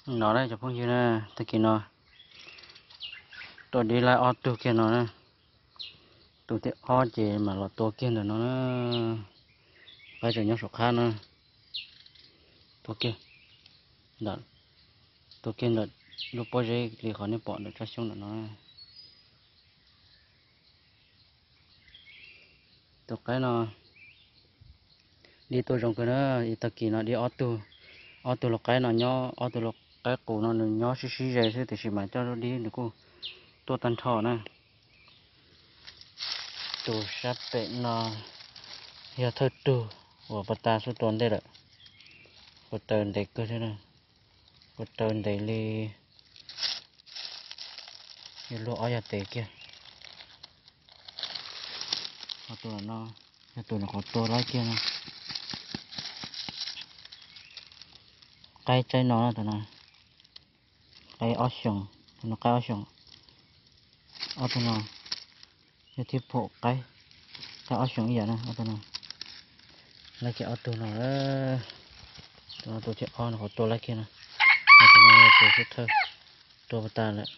No na cov phooj ywg na, tag kis no tua dib laib ob tug kiag no na. Tus thib ob ces mam los tua kiag ntawm no na. Qaib tseem nyob saum qab no. Tua kiag ntawm, tua kiag ntawm lub pob zeb li qhov nej pom ntawm tsab xyoob ntawm no. Tus qaib no dib tuaj zoo kawg na. Tag kis no dib ob tug, ob tug lau qaib no nyob, ob tug lau qaib qus no nws nyob sib sib ze xwb, tiam sis mas coj lub dib nws kuj tuaj tag nrho na. Tus sab pem no yog thawj tug uas pas tas xub tua ntej lawm. Kuv taw ntev kawg thiab, kuv taw ntev li yog luag ob yog tes kiag. Tus no yog tus nyuam qhuav tua laib kiag no. Qaib tsaib no, tus no qaib ob xyoos, tus no qaib ob xyoos. Ob tug no yog thib phaum qaib, qaib ob xyoos ib yam na. Ob tug no, laib kiag ob tug no. Tus no tus thib ob no qhuav tua laib kiag no. Ob tug no yog tus xub thawj tua pas tas lawm.